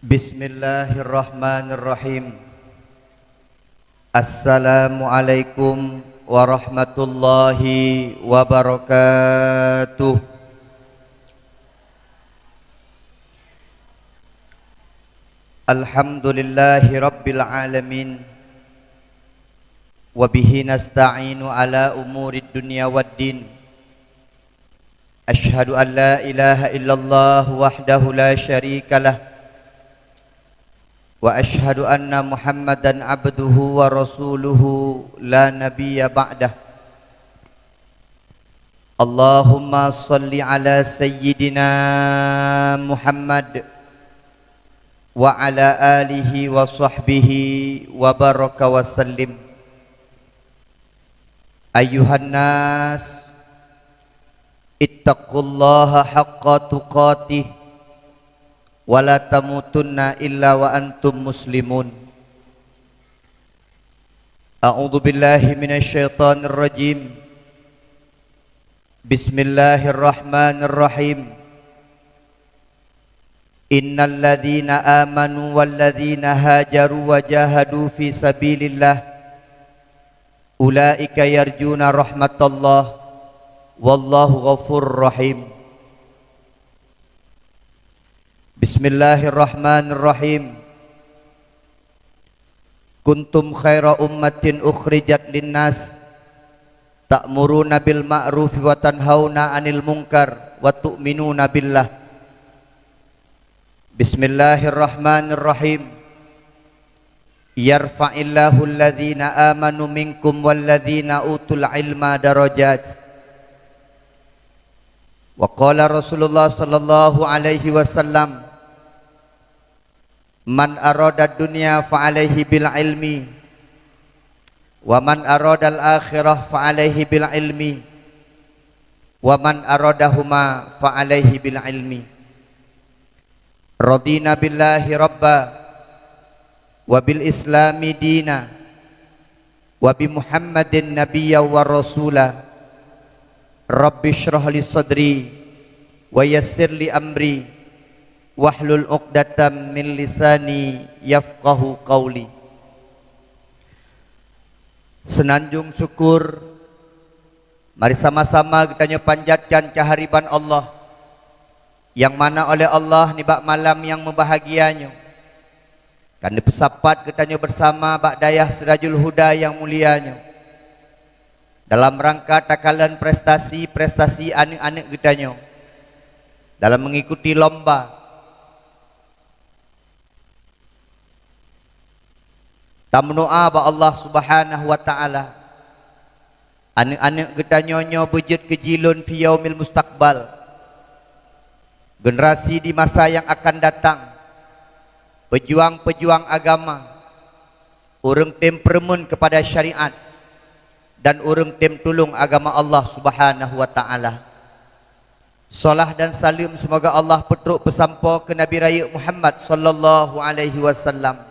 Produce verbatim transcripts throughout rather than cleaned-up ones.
Bismillahirrahmanirrahim. Assalamualaikum warahmatullahi wabarakatuh. Alhamdulillahi rabbil alamin. Wa bihi nasta'inu ala umurid dunya waddin. Asyhadu an la ilaha illallah wahdahu la syarikalah. Wa asyhadu anna Muhammadan abduhu wa rasuluhu la nabiyya ba'dah. Allahumma shalli ala sayyidina Muhammad wa ala alihi wa sahbihi wa baraka wa sallim. Ayyuhan nas, ittaqullaha haqqa tuqatih wa la tamutunna illa wa antum muslimun. A'udzu billahi minasy syaithanir rajim. Bismillahirrahmanirrahim. Innal ladzina amanu wal ladzina hajaru wa jahadu fi sabilillah ulaika yarjuna rahmatallah wallahu ghafurur rahim. Bismillahirrahmanirrahim. Kuntum khaira ummatin ukhrijat linnas, ta'muruna bil ma'rufi wa tanhauna 'anil munkar wa tu'minuna billah. Bismillahirrahmanirrahim. Yarfa'illahu alladhina amanu minkum walladhina utul ilma darajat. Wa qala Rasulullah sallallahu alaihi wasallam, "Man arada dunya fa alaihi bil ilmi, wa man aradal akhirah fa alaihi bil ilmi, wa man aradahuma fa alaihi bil ilmi." Radina billahi rabba, wa bil islami dina, wa bi Muhammadin nabiyya wa rasula. Rabbi shrah li sadri, wa yassir li amri, wahlul uqdatam min lisani yafqahu qauli. Seunanjung syukur, mari sama-sama geutanyoe panjatkan keuhariban Allah, nyang mana oleh Allah nibak malam nyang meubahagia nyoe, ka neupeusapat geutanyoe beusama bak dayah Sirajul Huda nyang mulia nyoe, dalam rangka takalon prestasi-prestasi aneuëk-aneuëk geutanyoe dalam mengikuti lomba. Tameudoá bak Allah Subhanahu wa Ta'ala, aneuëk-aneuëk geutanyoe nyoe beujeuet keu jilôn fi yaumil mustaqbal, generasi di masa nyang akan datang, peujuang-peujuang agama, ureuëng tem peureumeun keupada syariat, dan ureuëng tem tulông agama Allah Subhanahu wa Ta'ala. Salat dan saleuem seumoga Allah peutrok peusampoe keu Nabi Rayeuk Muhammad sallallahu alaihi wasallam.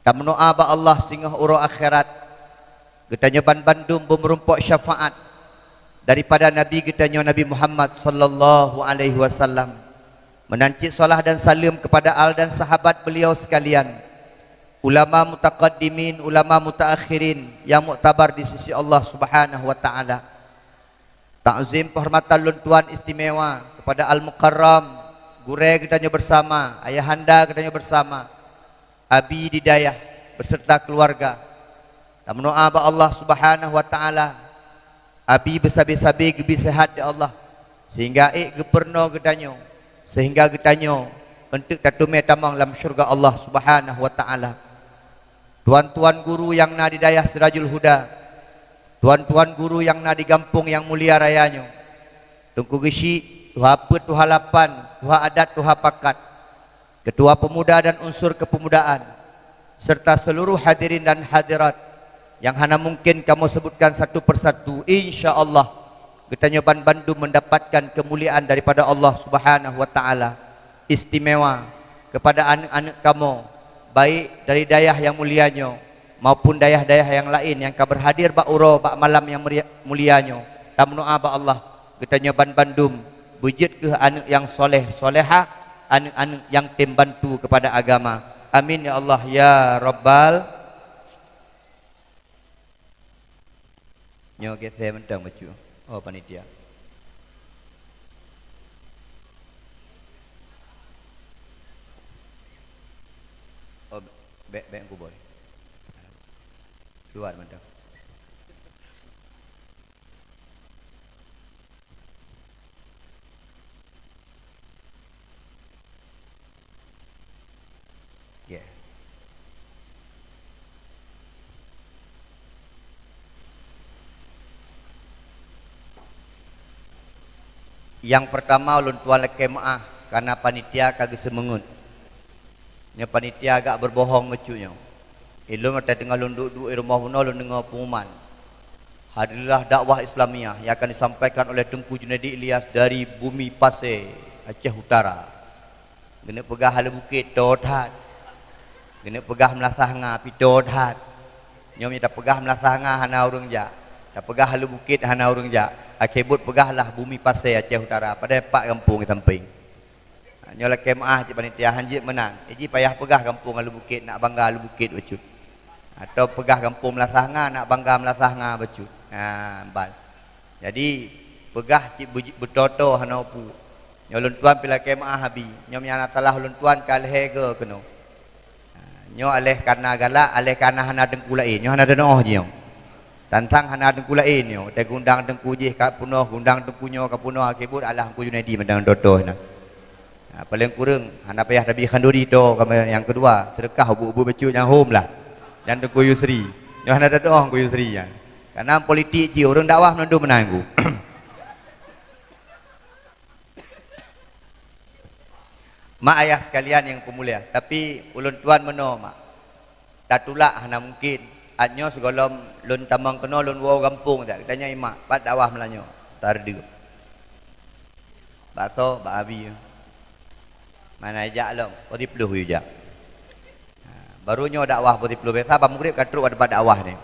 Tameudoá bak Allah singoh uroe akhirat, geutanyoe banbandum beumeurumpok syafaat daripada Nabi geutanyoe Nabi Muhammad sallallahu alaihi wasallam. Meunan cit salat dan saleuem keupada al dan sahabat beliau sekalian, ulama mutaqaddimin, ulama mutaakhirin nyang muktabar di sisi Allah Subhanahu wa Ta'ala. Takzim penghormatan lôn tuan istimewa kepada Al-Mukarram, gurée geutanyoe bersama, ayahanda geutanyoe bersama, Abi di dayah beserta keluarga. Tameudoá bak Allah Subhanahu wa Ta'ala, Abi beusabe-sabe geubri seuhat di Allah, sehingga ék geupeurunoe geutanyoe, sehingga geutanyoe eunteuk tateumé tamong lam syeuruga Allah Subhanahu wa Ta'ala. Tuan-tuan guru nyang na di dayah Sirajul Huda, tuan-tuan guru nyang na di gampông nyang mulia raya nyoe, Teungku Geuchik, Tuha Peuet, Tuha Lapan, Tuha Adat, Tuha Pakat, Ketua Pemuda dan unsur kepemudaan, serta seluruh hadirin dan hadirat nyang hana mungkin kamoe sebutkan satu persatu, insya Allah geutanyoe banbandum mendapatkan kemuliaan daripada Allah Subhanahu wa Ta'ala. Istimewa kepada aneuëk-aneuëk kamoe, baik dari dayah nyang mulia nyoe maupun dayah-dayah nyang laén nyang ka beurhadir bak uroe bak malam nyang meuria-, mulia nyoe. Tameudoá bak Allah, geutanyoe banbandum beujeuet keuh aneuëk nyang soleh solehah, aneuk-aneuk nyang tem bantu kepada agama. Amin ya Allah ya Rabbal. Nyoe geser mantong bacut. Oh, panitia. Oh, bèk, bèk kuboh. Keluar mantong. Ya. Nyang peurtama ulôn tuan lakèe meu'ah karena panitia ka geuseumeungeut. Nyoe panitia agak beubohong bacut nyoe. Ilôn watèe teungoh lôn duek-duek i rumoh bunoe lôn deungoe pengumuman. Hadirilah dakwah Islamiyah yang akan disampaikan oleh Teungku Junaidi Ilyas dari Bumi Pasè, Aceh Utara. Geuneuk peugah Aleubukét toe that. Geuneuk peugah Meulasah Nga pih toe that. Nyoe meunyo tapeugah Meulasah Nga hana ureueng jak. Tapeugah Aleubukét hana ureueng jak. Akhé buet peugahlah Bumi Pasè, Aceh Utara. Padahai pat gampông di sampéng. Ha, nyoe lakèe meu'ah cit panitia, han jeuet meunan. Iji payah peugah gampông Aleubukét, nak bangga Aleubukét bacut. Atau peugah gampông Meulasah Nga, nak bangga Meulasah Nga bacut. Ha, ban. Jadi, peugah cit beuji-, beutoe-toe hana peue. Nyoe lôn tuan pih lakèe meu'ah abi. Nyoe meunyo na salah lôn tuan ka lhèe goe keunoe. Ha, nyoe aléh kareuna galak, aléh kareuna hana teungku laén. Nyoe hana teunoh jih nyoe. Tantang hana teungku laén nyoe. Teuundang teungku jih ka peunoh, undang teungku nyoe ka peunoh, akhé buet alah Teungku Junaidi mantong toe-toe na. Ha, paléng kureueng hana payah tabi khanduri toe, ka nyang keudua, seudeukah ubit-ubit bacut nyang hom lah. Nyan Teungku Yusri. Nyoe hana teunoh Teungku Yusri nyan. Kareuna politik jih ureueng dakwah meunandum meunan ku. Mak ayah sekalian yang peumulia, tapi ulôn tuan meunoe, Mak. Tatulak hana mungken. At nyoe sigohlom lôn tamong keunoe lôn woe gampông that, geutanyong i mak, pat dakwah meulanyoe? Tardeuk. Bak soe? Bak abi. Mana jak lom? Pukul siploh yue jak. Ha, baru nyoe dakwah pukul siploh, biasa bak mugreb ka trok bak teumpat dakwah nyoe.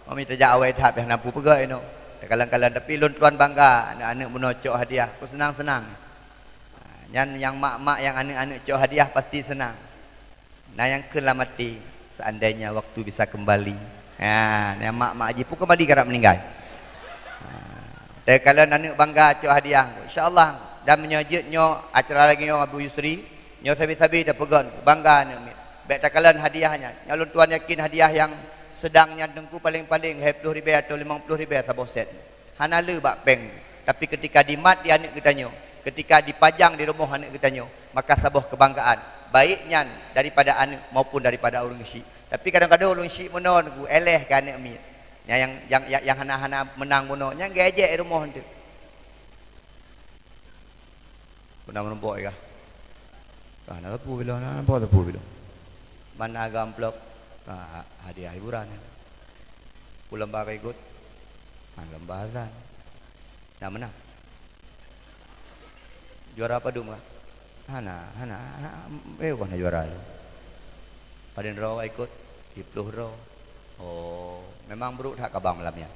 Oh, mita jak awai that, pih hana peue peugah inoe. Takalon-kalon, tapi lôn tuan bangga, aneuk-aneuk bunoe cok hadiah, ku seunang-seunang. Ha, nyan nyang mak-mak nyang aneuk-aneuk cok hadiah pasti seunang. Na nyang kheun lam até, "Seandainya waktu bisa kembali." Ha, nyang mak-mak jih peue keumbali karab meuninggai. Ha, takalon aneuk bangga cok hadiah, insya Allah. Dan meunyoe jeuet nyoe acara lagèe nyoe Abu Yusri, nyoe sabe-sabe tapeugon, bangga aneuk miet. Bèk takalon hadiah nyan. Nyoe lôn tuan yakin hadiah nyang seudang nyan Teungku paléng-paléng lhèe ploh ribèe atau limong ploh ribèe saboh set. Hana le bak péng, tapi ketika dimat di aneuk geutanyoe, ketika dipajang di rumoh aneuk geutanyoe, maka saboh keubanggaan, baik nyan daripada aneuk maupun daripada ureueng syik. Tapi kadang-kadang ureueng syik meunoe Teungku, éléh keu aneuk miet. Nyang, nyang, nyang, nyang hana-hana meunang meunoe, nyan geuejek di rumoh eunteuk. Pernah meureumpok kah? Kah na teupeu bilong, na nampak teupeu bilong. Mana agam amplop? Kah ha-, hadiah hiburan. Peue lomba ka ikot? Ha, lomba azan. Na meunang? Juara padum kah? Hana, hana, hana, eh, kon na juara lom. Padum droe ka ikot? Siploh droe. Oh, memang brok that kabang malam nyan.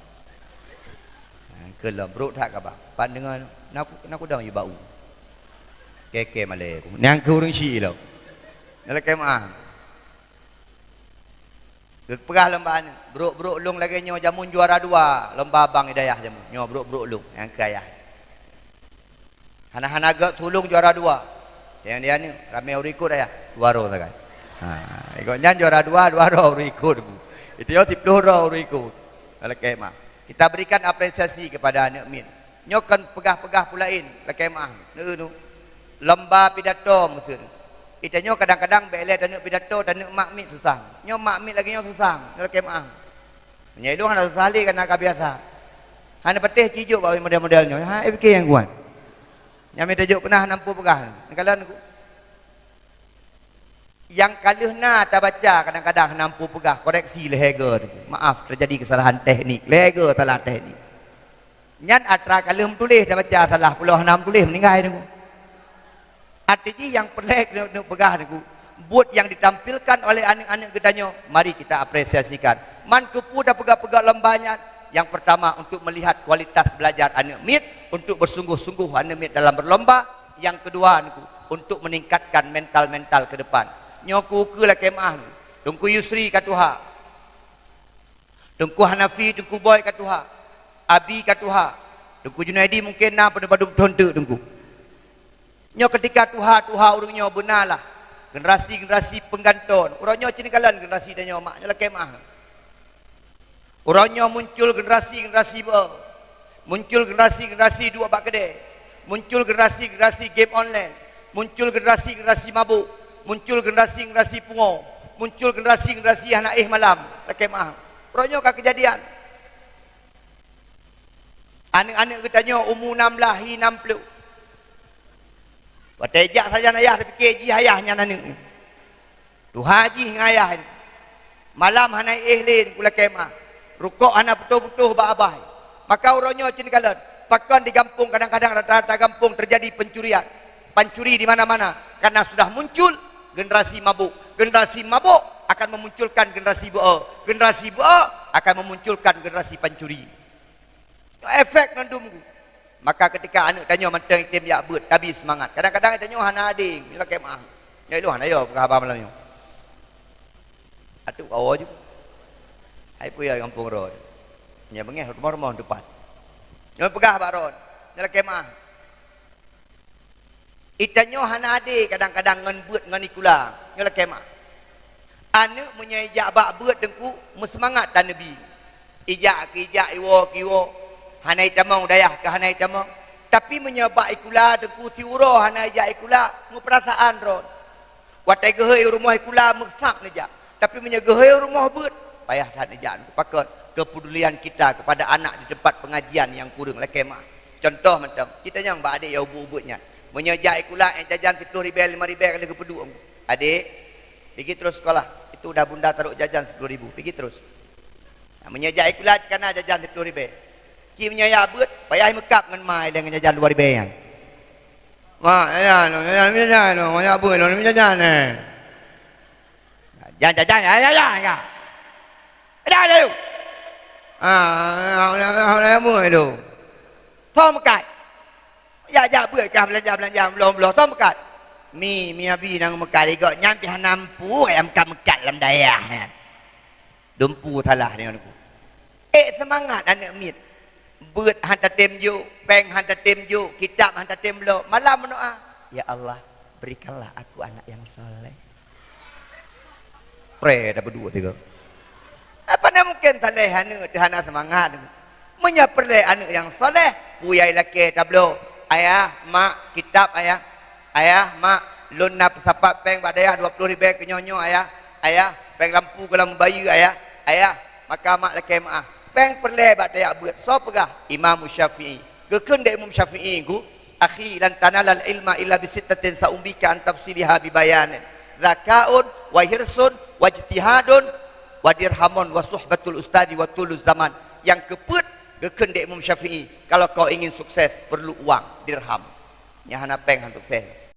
Ha, keu lom brok that kabang. Pat deungon na ku-, na kudong yue bak u. Kèe-kèe malèe ku. Nyang keu ureueng syik lom. Nalakèe meu'ah. Geupeugah lom bak aneuk, "Brok-brok lôn lagèe nyoe jameun juara dua lomba bang hidayah jameun. Nyoe brok-brok lôn nyang keu ayah." Hana-hana gèt tulông juara dua. Nyang di aneuk ramè ureueng ikot ayah, dua droe sagai. Ha, ikot nyan juara dua, dua droe ureueng ikot. Itu nyoe siploh droe ureueng ikot. Nalakèe meu'ah. Kita berikan apresiasi kepada aneuk miet. Nyoe kon peugah-peugah peue laén, lakèe meu'ah. Neu-eu nu. Lomba pidato meuseue. Ita nyoe kadang-kadang bèk lé taneuk pidato, taneuk mak miet susah. Nyoe mak miet lagèe nyoe susah, nyoe lakèe meu'ah. Meunyoe ilôn hana susah lé, kana ka biasa. Hana patéh cijok bak model-model nyoe. Ha, eh, pike nyang kuat. Nyang mita jok keunah hana peue peugah. Neukalon ku. Nyang ka lheueh na tabaca kadang-kadang hana peue peugah, koreksi lhèe goe. Maaf, terjadi kesalahan teknik. Lhèe goe salah teknik. Nyan atra ka lheueh meutuléh, tabaca salah, pulo hana meutuléh, meuninggai Teungku. Arti jih nyang peureulèe keuneuk peugah Teungku, buet nyang ditampilkan oleh aneuk-aneuk geutanyoe, mari kita apresiasikan. Man keupeue tapeugah-peugah lomba nyan? Yang pertama, untuk melihat kualitas belajar aneuk miet, untuk bersungguh-sungguh aneuk miet dalam berlomba. Nyang keudua, Teungku, untuk meningkatkan mental-mental ke depan. Nyoe ku ukeue lakée meu'ah, Teungku Yusri ka tuha. Teungku Hanafi, Teungku Boy ka tuha. Abi ka tuha. Teungku Junaidi mungken na padum-padum thon teuk, Teungku. Nyoe keutika tuha-tuha ureuëng nyoe beunalah generasi-generasi pengganton. Uroe nyoe cit kalon generasi tanyoe mak nyoe lakée meu'ah. Uroe nyoe muncul generasi-generasi beu'oh, muncul generasi-generasi duek bak keudée, muncul generasi-generasi game online, muncul generasi-generasi mabuk, muncul generasi-generasi pungo, muncul generasi-generasi hana éh malam, lakée meu'ah. Uroe nyoe ka keujadian. Aneuëk-aneuëk geutanyoe umu nam blaih, nam ploh. Watée jak sajan ayah, tapike jih ayah nyan aneuëk. Tuha jih ngon ayah nyan. Malam hana éh lé, Teungku, lakée meu'ah. Rukok hana putôh-putôh bak abah. Maka uroe nyoe cit kalon, pakon di gampông kadang-kadang rata-rata gampông teujadi pencurian. Pancuri di mana-mana. Karena sudah muncul generasi mabuk. Generasi mabuk akan memunculkan generasi beu'oh. Generasi beu'oh akan memunculkan generasi pancuri. Nyoe efek mandum. Maka keutika aneuëk tanyoe mantong item jak beuet, tabi seumangat. Kadang-kadang tanyoe hana adé, nyoe lakée meu'ah. Nyoe ilôn hana yo peugah haba malam nyoe. Atuek kawoe ju. Hai peue ya gampông droe. Nyoe beungéh rumoh-rumoh teupat. Nyoe peugah bak droe, nyoe lakée meu'ah. Itanyoe hana adé kadang-kadang ngon beuet ngon ikula, nyoe lakée meu'ah. Aneuëk meunyoe ijak bak beuet, Teungku, meuseumangat tan neubi. Ijak keu ijak, iwoe keu iwoe, hana itamong dayah keu hana itamong. Tapi meunyoe bak ikula, Teungku, siuroe hana ijak ikula, meupeurasaan droe. Watée geuhôi u rumoh ikula meusab neujak, tapi meunyoe geuhôi u rumoh beuet, payah that neujak. Pakon? Kepedulian kita kepada anak di tempat pengajian nyang kureueng, lakée meu'ah. Contoh mantong, cit tanyong bak adék nyang ubeut-ubeut nyan. Meunyoe jak ikula, ék jajan siplôh ribée, limong ribée ka lheueh geupeuduek. "Adék, pigi terus sekolah. Itu udah bunda taruh jajan sepuluh ribu. Pigi terus." Nah, meunyoe jak ikula cit kana jajan siplôh ribée. Cit meunyoe jak beuet, payah meukab ngon ma ilée ngon jajan dua ribée nyan. "Mak, jajan lôn, jajan, jajan lôn, banyak beuet lôn, jajan, eh." "Jajan, jajan, jajan, jajan, jajan. Jajan laju. Ah, jajan beuet lôn." Soe meukat? Jak-jak beuet kah beulanja-beulanja, bloe-bloe, soe meukat? Mi, mi abi nyang meukat, gobnyan pih hana mampu, nyang meukat-meukat lam dayah nyan. Dumpeue salah nyoe, Teungku. Ék seumangat aneuëk miet. Beuet han tatem jok, péng han tatem jok, kitab han tatem bloe. Malam meudoá, "Ya Allah, berikanlah aku anak yang saleh." Pré dah beuduek tiga. Apa na mungken saleh aneuëk teuh hana seumangat? Meunyoe peureulée aneuëk nyang saleh, peue nyang ilakée tabloe, "Ayah, Mak, kitab, Ayah. Ayah, Mak, lôn na peusapat péng bak dayah dua ploh ribée keu nyoe-nyoe, Ayah. Ayah, péng lampu keu lam bayeue, Ayah. Ayah." Maka mak lakée meu'ah, péng peureulée bak tajak beuet. Soe peugah? Imam Syafi'i. Geukheun lé Imam Syafi'i, "Akhi, lan tanalal ilma illa bisittatin, sa'umbika an tafsiliha bibayanin. Zakaun, wa hirsun, wa ijtihadun, wa dirhamun, wa suhbatul ustadi, wa tuluz zaman." Nyang keupeuet, geukheun lé Imam Syafi'i, kalau kau ingin sukses, perlu uang, dirham. Nyang hana péng han sukses.